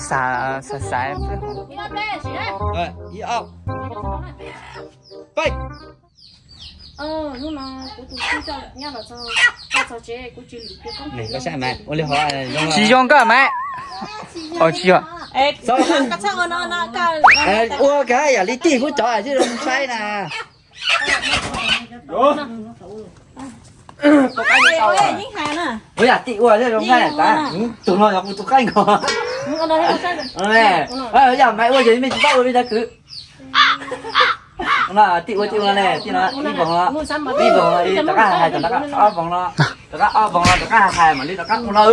Xav, xav, xav. Ib ob, peb. Hnub no kuv tus tub coj nyab los txog, coj txog tsev, kuv tsis lwm tus koob tes loo. Tsis zoo nkauj mas. Tsis yog. Ua kav yam li tij kuv cov tsis zoo saib na. Ua yam tij ua thiaj zoo saib tas, tus no yog kuv tus qaib nkaus. Yam mas ua ces mej tsis paub ua mej cov kwv. Tij ua tij ua ne, tij no ib voos no, ib voos no rov qab hais tom no, ob voos no rov qab, ob voos no rov qab hais mam li rov qab ua no.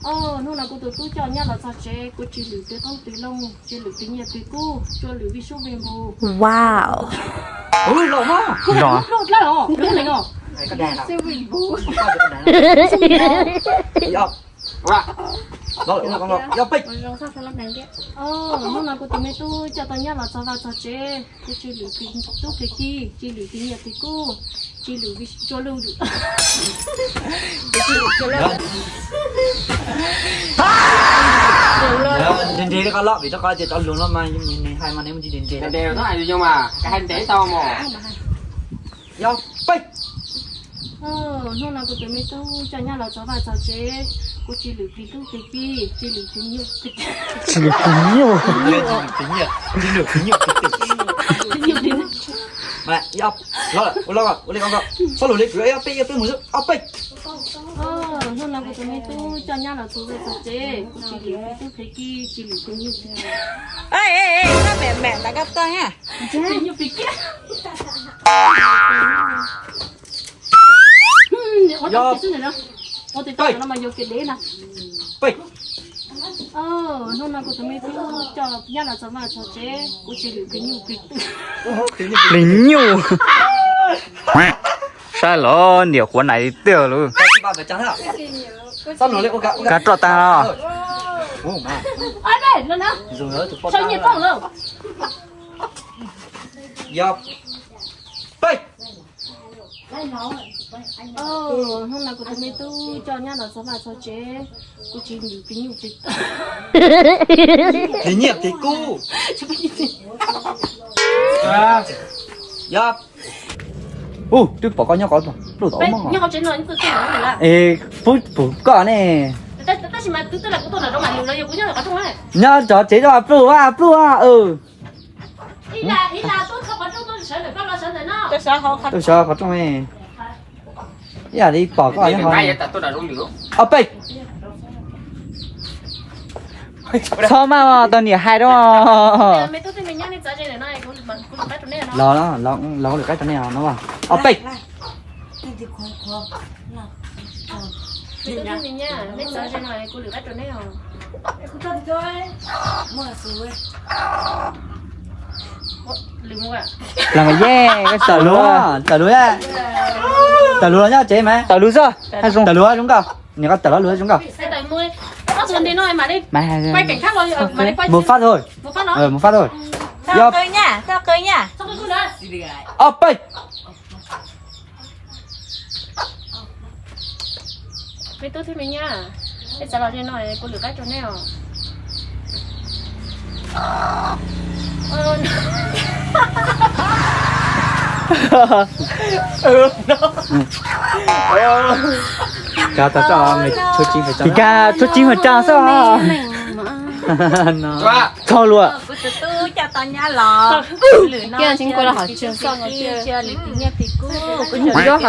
Hnub no kuv tus tub coj nyab los txog tsev, kuv tsis lwm tus koob tes loo, tsis lwm tus nyiaj tus kub, tsuas lwm vij sub vij npus. Wow. Hnub no kuv tus me tub coj tau nyab los txog vaj txog tsev, kuv tsis lwm tus tub tus ki, tsis lwm tus nyiaj tus kub, tsis lwm vij sub vij npus. Nres nres li qhov loj vim rau qhov tias cov lus no mas nws hais mas nws mus nres nres. Nres nres mas, ka hais nres tau mas. Yog peb. Hnub no kuv tus me tub coj nyab los txog vaj txog tsev, kuv tsis lwm tus tub tus ki, tsis lwm tus nyuj, tsis lwm tus nyuj, tsis lwm tus nyuj, tsis lwm tus nyuj, tsis lwm tus nyuj. Ua li ko, ua li ko, txhob lus li kwv, ob peb, ob peb mus xwb, ob peb. Hnub no kuv tus me tub coj nyab los txog vaj txog tsev, kuv tsis lwm tus tub tus ki, tsis lwm tus nyuj. Ej, ej, ej, koj mem mem tas koj tuaj na. Nyuj plig kiag. Hnub no kuv tus me tub coj nyab los txog vaj txog tsev, kuv tsis lwm tus nyuj plig twg. Plig nyuj. Saib los niam quav nais tiag lauj. Kav roj tag los. Yog peb. Hnub no kuv tus me tub coj nyab los txog vaj txog tsev, kuv tsis lwm tus nyuj plig. Plig nyiaj plig kub. Yog. Ub, twb pom koj nyob qhov pluj tom ub mog. Es pub pum koj ne. Nyob cov tsev zoj pluj a pluj a. Tuaj sawv qhov rooj ne. Ib yam li pom koj nyob qhov. Ob peb. Txhob maj os, tus niam hais rau. Los, los, los lwm qaib rau nej no. Ob peb. Los mas ye, tawm lus, tawm lus, tawm lus los nyob tsev mas. Tawm lus xwb, tawm lus zoo nkauj, niam koj tawm los lus zoo nkauj. Mus fab thôi, mus fab thôi. Ob peb. Me tub thiab me nyab, nej txav los ze no kuv lwm qaib rau nej os. Koj tau tso, tshuab tsis, tshuab tsis mas tso xwb. Txog luag. Kuv tus tub coj tau nyab los. Lwm no cia lwm tus txiv, cia lwm tus nyiaj tus kub, kuv lwm kom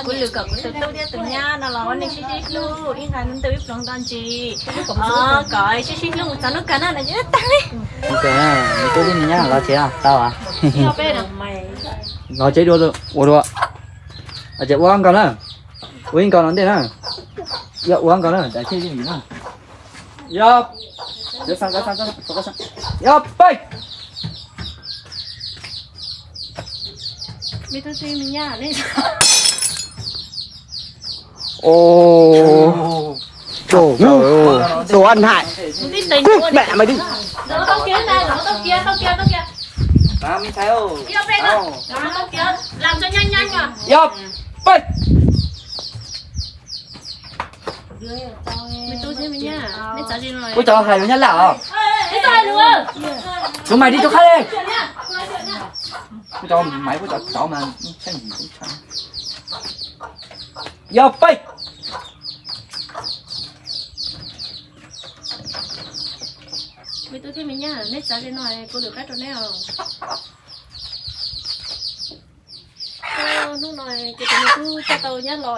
kuv tus tub thiab tus nyab no los ua neej sib sib hlub, ib nqa ntu ib ploog nto ntsis, kom sib sib hlub mus txog hnub kawg no ces tag li. Los tsev dua, ua dua. Ces ua nkaus na, ua ib nkaus no ntej na, yog ua nkaus na, daim thiaj li na. Yog, yog peb. Đồ ăn hại. Cút mẹ mày đi. Yog peb. Kuv cov hais lus Nyab Laj os. Kuv mày đi chỗ khác đi. Kuv cov mày kuv cov cov mà. Yog peb. Me tub thiab me nyab, neb txav li no kuv lwm qab rau neb os. Hnub no ces tus me tub coj tau nyab los.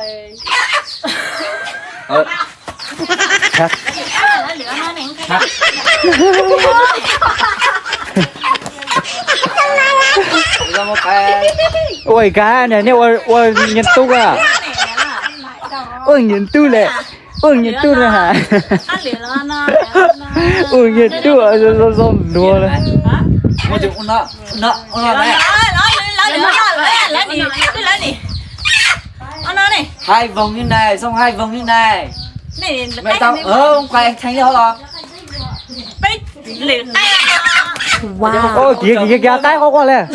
Ua kab niag ua nyias tub a. Ua nyias tub lawm. Ua nyias tub lawm ha. Ua nyias tub zoo zoo luag lawm. Hai vòng như này, xong hai vòng như này. Mày tao, ờ, ông quay thành nhau hả? Ôi, kìa, kìa, kìa, cái có qua lẹ.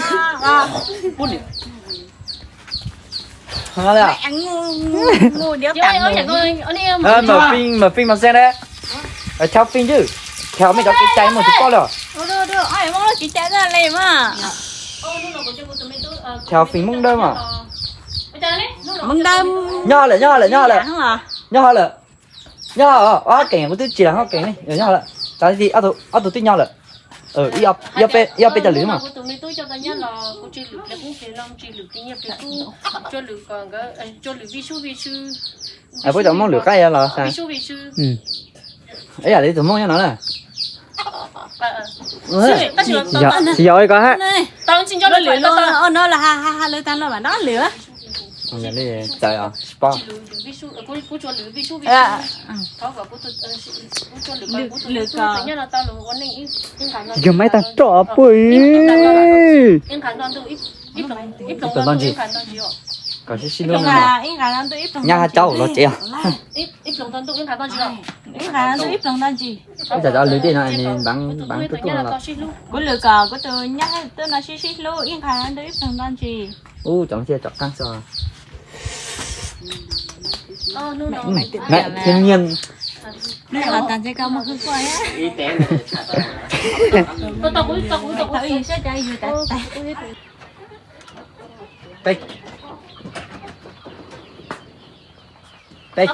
Ngon lắm. Ờ, mở phim, mở phim mà xem đấy. Ờ, theo phim chứ. Theo mấy cháu cái chay mà chúng con rồi. Theo phim mông đơn mà. Mông đơn. Nyob lawm, nyob lawm, nyob lawm. Nyob lawm. Nyob lawm, ob keem kuv twb tsis lam ob keem ne, nyob lawm. Txav li ob tug twb nyob lawm. Ib ob peb cov lwm mas. Puab cov Hmoob lwm qaib los. Ib yam li tus Hmoob nyob no na. Tsis yog ko ha. Txawm tsis paub. Yog maiv tag roj puj. Ib ploog ntau ntsis. Kom sib sib hlub no. Nyab hab caub los tsev os. Ib txawm cov lwm tej no nws npav npav tuaj tuaj no los. Kuv lwm kom kuv tus nyab tuaj no sib sib hlub ib nqha ntawd ib ploog ntau ntsis. Ub, cov thiaj cov qaab xwb. Thiab nyiaj. Peb. Peb.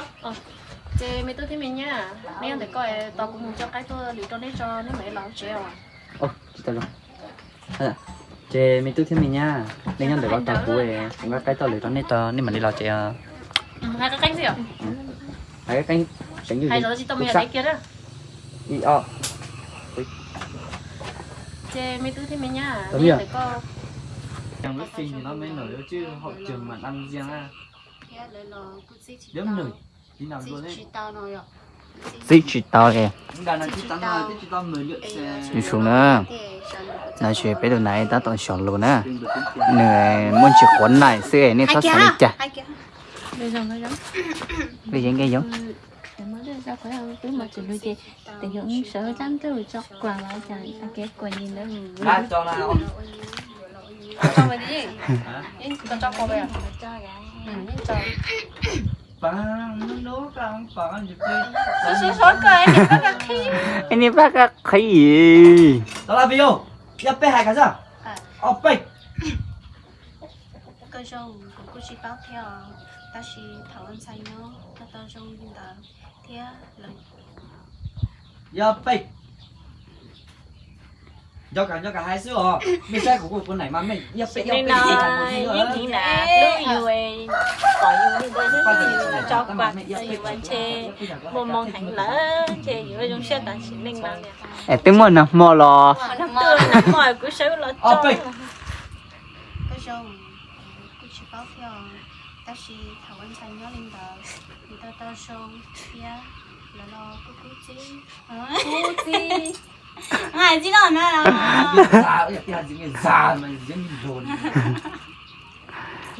Ces me tub thiab me nyab, neb nyob ntawm ko, tos kuv mus coj qaib tuaj lwm rau neb tso, neb mam li los tsev os. Ces me tub thiab me nyab, neb nyob ntawm ko tos kuv, kuv nqa qaib tuaj lwm rau neb tso, neb mam li los tsev os. Hais qeeb, hais qeeb, hais qeeb, tseem yus hais tsis tau me nyuam kiag. Ces me tub thiab me nyab, neb nyob ntawm ko. Txib tsis tau li. Ib sum na, no ces peb tus nais tab tom xyom lus na. Nws muaj ntsis quav nais xwb, nej txhob xav li cas. Li yeej nkees yoov. Niag paj kab qhib. Yog peb hais kas xwb. Ob peb. Koj zoo, kuv kuj tsis paub thiab os, tab sis thaum ua ntxhais nyob koj tau zoo li ntawd thiab lawm. Yog peb. Nco kam nco kam hais xwb os, mej saib kuv kuv nais mas mej yog peb yog peb. Yeej heev na, hlub yus, pom yus li ntawd hlub yus, tso kuv yus ntshe muaj moo heev lawm ntshe yuav zoo siab tas sim neej no. Es twb muaj nag hmo los. Nag hmo kuv sawv los tso. Koj zoo, kuv tsis paub thiab os, tab sis thaum ua ntxhais nyob li ntawd, kuv tau tau zoo thiab, lawv los kuj kub txib. Kub txib. Hais txij no na.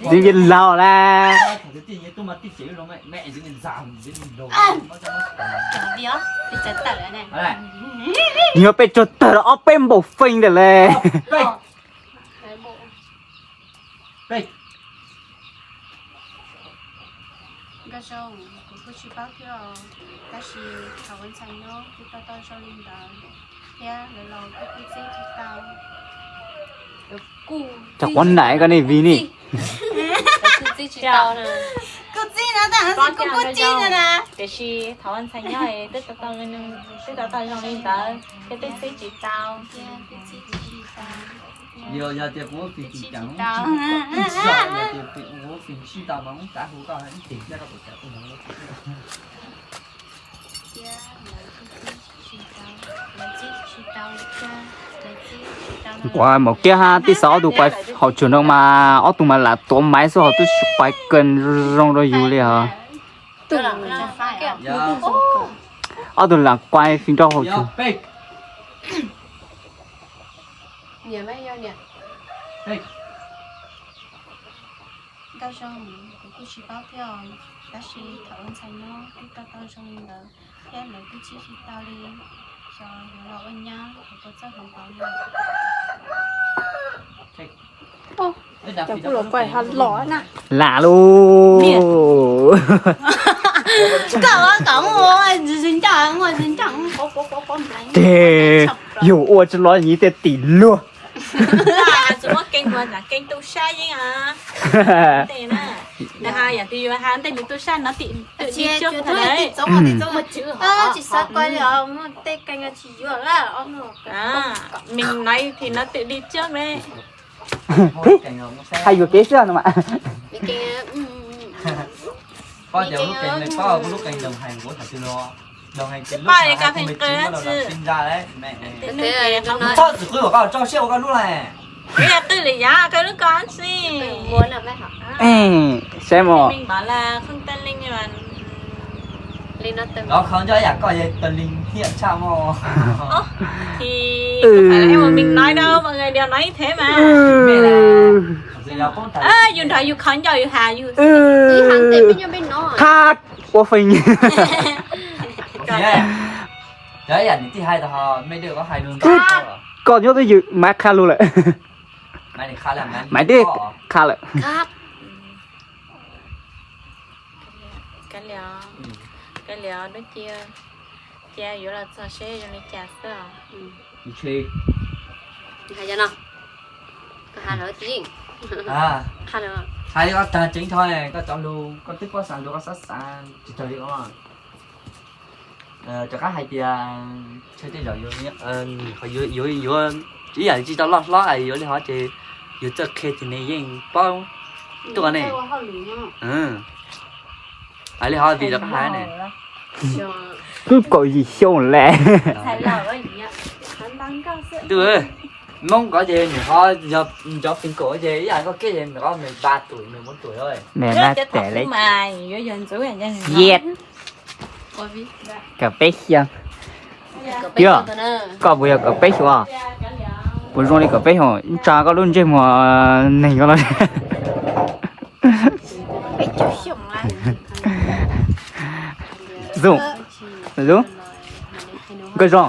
Txiv nce laus la. Nyob peb tsuag tawg los ob peb npaum feem ntawm le. Nkauj Zoo, kuv kuj tsis paub thiab os, tab sis thaum ua ntxhais nyob kuj tau tau zoo li ntawd, thiab lawv los kuj txib tsis tau. Cov quab naim koj nej vim ni. Kuj txib tsis tau na. Kuj txib na, tab sis kuj kuj txib na na. Tiam sis thaum ua ntxhais nyob twb tau tau zoo li ntawd, thiab twb txib tsis tau. Yog tias kuv ua phim tsis ceev, yog tias kuv ua phim tsis tau mas muab kav hu koj ib tig thiab koj puas kam kuv hnov. Kuv maum kiab hab tij xav ob tug quais haum tsuag no mas ob tug mas lam tuav maiv xwb ho twb quais kawg zoo rau yus li os. Ob tug lam quais fim rau haum tsuag. Nkauj Zoo, kuv kuj tsis paub thiab os, tab sis thaum ua ntxhais nyob kuj tau tau zoo li ntawd, thiab lawv kuj txib tsis tau li, xyov yuav los ua nyab kuv puas txawj hloov pauv li. Cov kuj los quais ha los na. Lam lus. Koj ua kom ua zis nco, ua zis nco. Ces yus ua tsis los yus tiag tim luag. Txus muab keeb ua keeb tub sab yeeb. Yog tias yus ha ntej nws tub sab no tim twm li coob tsis xav quaj li os, muaj tej keeb tsis yuav. Mej nov tim no twm li coob ne. Hais yuam kev xwb no mas. Poj li koj pheej qw tsi. Txhob txwm qw kom koj tso siab ua koj lub lais. Qw li yav koj lub ko tsi. Saib mog. Cov khaub ncaws yam koj yog tawg li hiam tshaj mog. Thì không phải là em một mình nói đâu, mọi người đều nói như thế mà. Yus nrog yus khaub ncaws yus has yus. Qhab ua feem. Koj nyob twj ywm mas qha lug lawm. Mas twb qha lawm. Kav liam, kav liam, cia yuav los txog seb zoo li cas xwb os. Hais li koj tag tseeb tho, koj cov lus koj twb paub xav lus koj xav xav tsis raws li os. Rov qab hais tias chaw tej zaum yuav, yuav ib yam li tsis tau loj hlob yuav li hov ces yus txawj qhia ces nws yeej paub tuaj ne. Hais li hov vim rov qab hais ne. Twb kaum yim xyoo lawm. Ntuj, Hmoob ko ces nws ho yog cov feem kaum ces ib yam koj kiab ces nws qhov mười ba tuổi, mười bốn tuổi thôi. Mày nói tệ đấy. Cov peb xyoo. Yog, koj puas yog cov peb xyoo? Puas zoo li cov peb xyoo? Ib tsa koj lub ntsej muag neeg ko los. Zoo, zoo, Nkauj Zoo.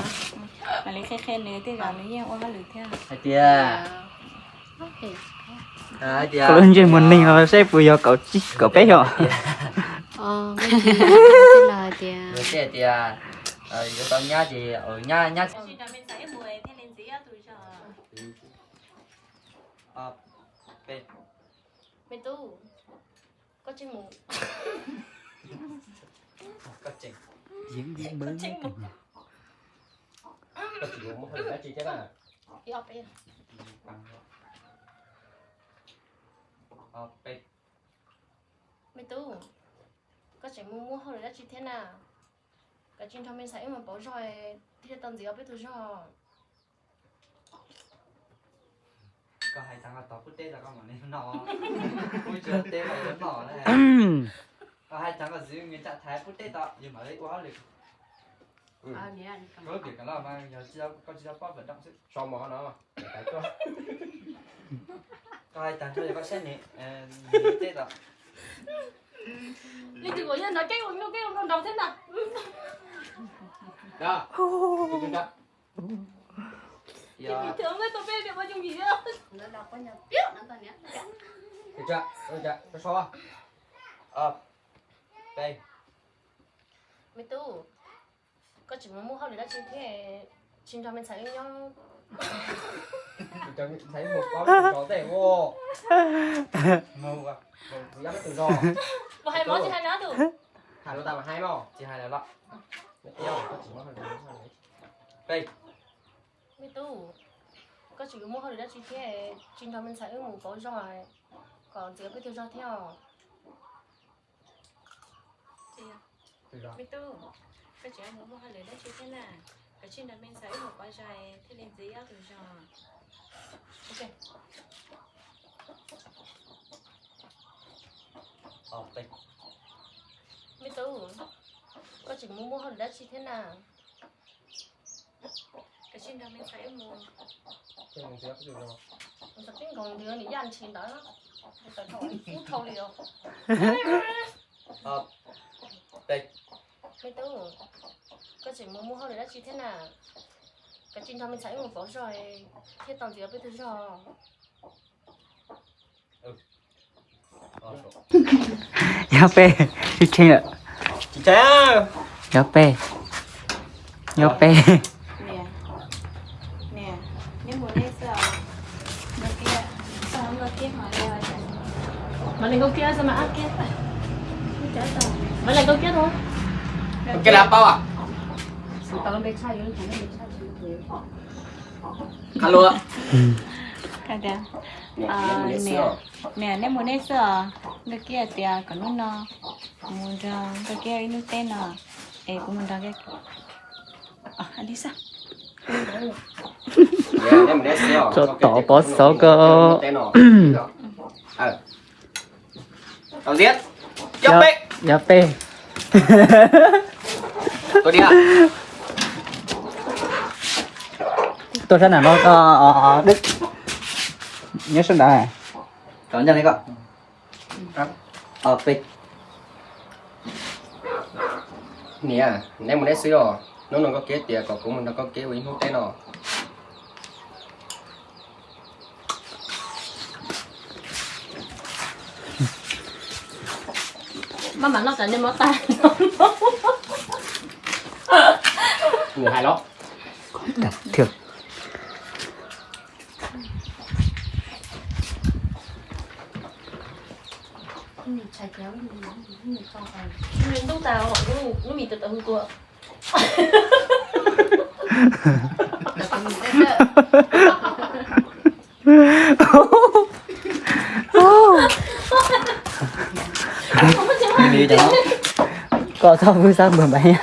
Hais tias, hais tias koj lub ntsej muag neeg no saib puas yog cov peb xyoo. Hais tias, yuav tau nyab ces nyab, nyab. Me tub, koj tseem mus. Koj tseem mus. Koj tseem mus hauj lwm dab tsi thiab na? Me tub, koj tseem mus muaj hauj lwm dab tsi thiab na? Koj tsis nrog me ntxhais wb mus pauv zog, thiaj tau ntxiv ob peb tug zog. Koj hais tag koj tau kuv teb tau koj mam li noj, kuv tsis teb koj yuav noj na. Koj hais tag koj txiv nws cam thaiv kuv teb tau yus mam li ua hauj lwm. Koj lub pim kam loj mas yog koj tsis tau paub pem doo xwb. So mov no. Koj hais tag nrho yog koj siab nws teb tau. Leej twg kuj yog nrog keeb ua nrog keeb ua nrog nraug thiab ntag. Ua, ua, ua, ua. Me tub, koj tseem mus muaj hauj lwm dab tsi thiab tsis nrog me ntxhais wb nyob? Mus hais mov tsis hais na tub. Hais lus tas mas hais mog, tsis hais lawm los. Me tub, koj tseem yuav muaj hauj lwm dab tsi thiab tsis nrog me ntxhais wb mus pauv zog kom ntxiv peb tug zog thiab os? Me tub, koj tseem yuav mus muaj hauj lwm dab tsi thiab na? Koj tsis nrog me ntxhais wb mus pauv zog thiaj li ntxiv ob tug zog. Me tub, koj tseem mus muaj hauj lwm dab tsi thiab na? Koj tsis nrog me ntxhais wb mus. Mus txog peb nkaus ntawd niam yaj ntshis ntawd, mus tawm dhau ub dhau li os. Me tub, koj tseem mus muaj hauj lwm dab tsi thiab na? Koj tsis nrog me ntxhais wb mus pauv zog thiaj tau ntxiv peb tug zog. Yog peb, tsis tsheej lawm. Yog peb, yog peb. Koj lab paub a? Qha lua. Niam, neb mus neb xwb os. Nkauj Kiab tias kom hnub no mus nrog Nkauj Kiab ib hnub teb no, es kuv mus nrog Nkauj Kiab. Tso tom pov xov ko. Yog peb. Tuaj sab nram no, Deb. Nyob sab nrad. Niam, neb mus neb xwb os. Hnub no Nkauj Kiab tias kom kuv mus nrog Nkauj Kiab ua ib hnub teb no. Maj mam noj tas nej mov tag. Nws hais los. Ntuj tas, lub mis tawm tawm hu tua. Koj txhob pub xab npawg npaim.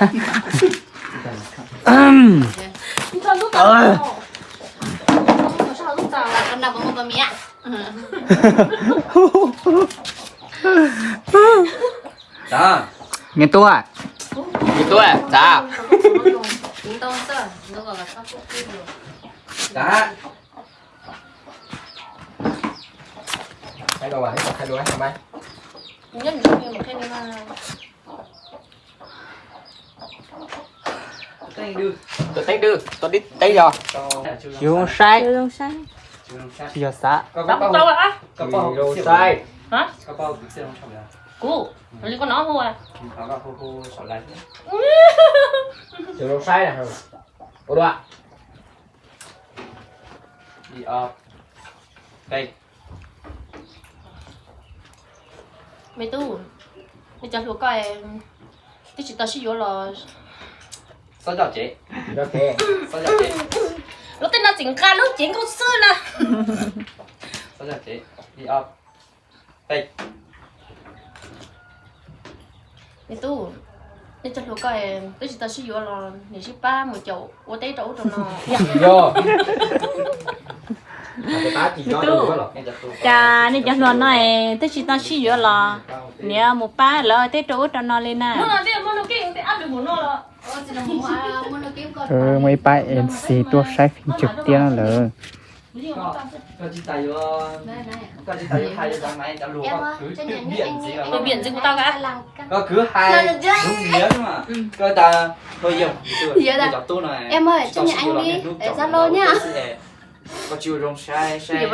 Nws tuaj, nws tuaj, txav. Txav. Tus teeb dwb, tus teeb dwb, tus teeb yog. Tsis zoo saib. Tsis yog xav. Tsis zoo saib. Kuv, li koj no hu. Tsis zoo saib na. Ua dua. Me tub, nej cov hluas koj twb tsis tau sib yuav los. Lub teb no tseem nqa lub cev nkauj xwb na. Me tub, nej cov hluas koj twb tsis tau sib yuav los niam sib pab mus caum ua teb rau ub rau no. Yog. Me tub, cas nej cov hluas no twb tsis tau sib yuav los niam mus pab lawv teb rau ub rau no li na. Muaj ib pab M C tuaj saib phim tsawg tiag no lawm. Koj tsis tas yuav, koj tsis tas yuav hais cov maiv cov lus, koj kwv biam ntxiv, koj kwv hais lub niam mas, koj tas ho yog cov tub no, tsis tau sib yuav los niaj hnub caum lawv ua teb xwb es, koj tsis ua zoo saib saib.